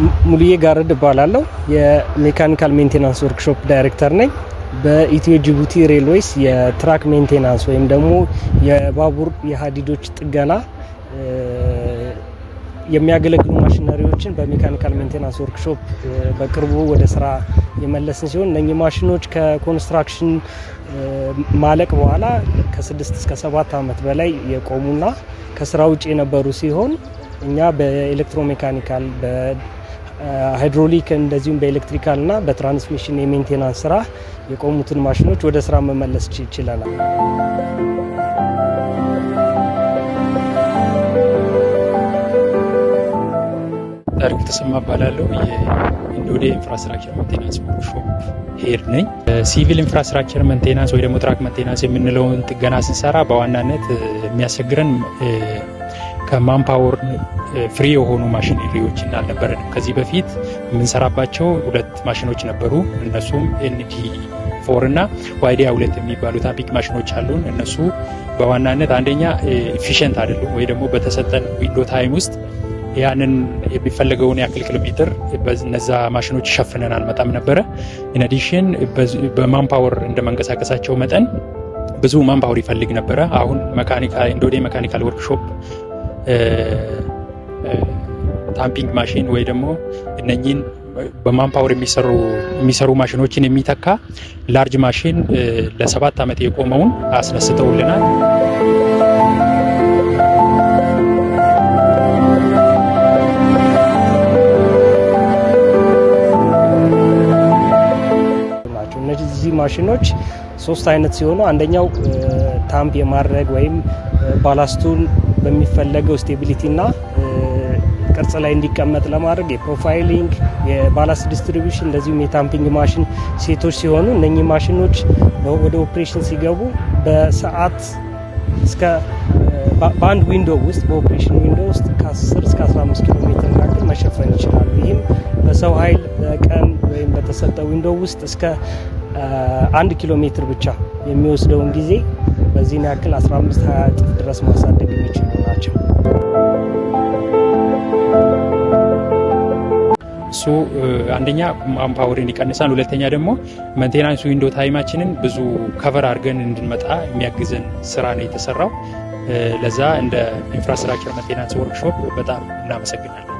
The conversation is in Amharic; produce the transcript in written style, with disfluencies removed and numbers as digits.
ሙሉዬ ጋርድ እባላለሁ። የ mechanical maintenance workshop ዳይሬክተር ነኝ። በኢትዮ ጅቡቲ Railways የ track maintenance ወይም ደግሞ የባቡር የሀዲዶች ጥገና የሚያገለግሉ ማሽነሪዎችን በ mechanical maintenance workshop በቅርቡ ወደ ስራ የመለስን ሲሆን፣ እነኚህ ማሽኖች ከ construction ማለቅ በኋላ ከ6 እስከ 7 ዓመት በላይ የቆሙና ከስራ ውጭ የነበሩ ሲሆን፣ እኛ በ electromechanical፣ በሃይድሮሊክ፣ እንደዚሁም በ electrical እና በ transmission የ maintenance ስራ የቆሙትን ማሽኖች ወደ ስራ መመለስ ችለናል። ታሪኩ ተሰማ እባላለሁ። የኢንዶዴ infrastructure maintenance workshop head ነኝ። Civil infrastructure maintenance ወይ ደግሞ track maintenance የምንለውን ጥገና ስንሰራ በዋናነት የሚያስቸግረን ከ manpower free የሆኑ ማሽነሪዎችን አልነበረንም። ከዚህ በፊት የምንሰራባቸው ሁለት ማሽኖች ነበሩ። እነሱም ND 4 እና YD 2 የሚባሉ tamping ማሽኖች አሉን። እነሱ በዋናነት አንደኛ efficient አይደሉም፣ ወይ ደግሞ በተሰጠን window time ውስጥ ያንን የሚፈለገውን ያክል ኪሎ ሜትር በነዛ ማሽኖች ሸፍነን አንመጣም ነበረ። In addition በ manpower እንደ መንቀሳቀሳቸው መጠን ብዙ manpower ይፈልግ ነበረ። አሁን ኢንዶዴ mechanical workshop tamping machine ወይ ደግሞ እነኚህን በ manpower የሚሰሩ ማሽኖችን የሚተካ large machine ለ7 ዓመት የቆመውን አስነስተውልናል። ናቸው። እነዚህ ማሽኖች ሶስት አይነት ሲሆኑ፣ አንደኛው tamp የማድረግ ወይም ballast ኡን በሚፈለገው stability እና ቅርጽ ላይ እንዲቀመጥ ለማድረግ የ profiling፣ የ ballast distribution፣ እንደዚሁም የ tamping machine set ኦች ሲሆኑ፣ እነኚህ ማሽኖች ወደ ኦፕሬሽን ሲገቡ በሰዓት እስከ በአንድ window ውስጥ፣ በ operation window ውስጥ ከ10 እስከ 15 ኪሎ ሜትር ያክል መሸፈን ይችላሉ። ይህም በሰው ኃይል በቀን ወይም በተሰጠ window ውስጥ እስከ 1 ኪሎ ሜትር ብቻ የሚወስደውን ጊዜ በዚህን ያክል 15 20 እጥፍ ድረስ ማሳደግ የሚችሉ ናቸው። እሱ አንደኛ manpower ን ይቀንሳል፣ ሁለተኛ ደግሞ maintenance window time ኣችንን ብዙ cover አድርገን እንድንመጣ የሚያግዘን ስራ ነው የተሰራው። ለዛ እንደ infrastructure maintenance workshop በጣም እናመሰግናለን።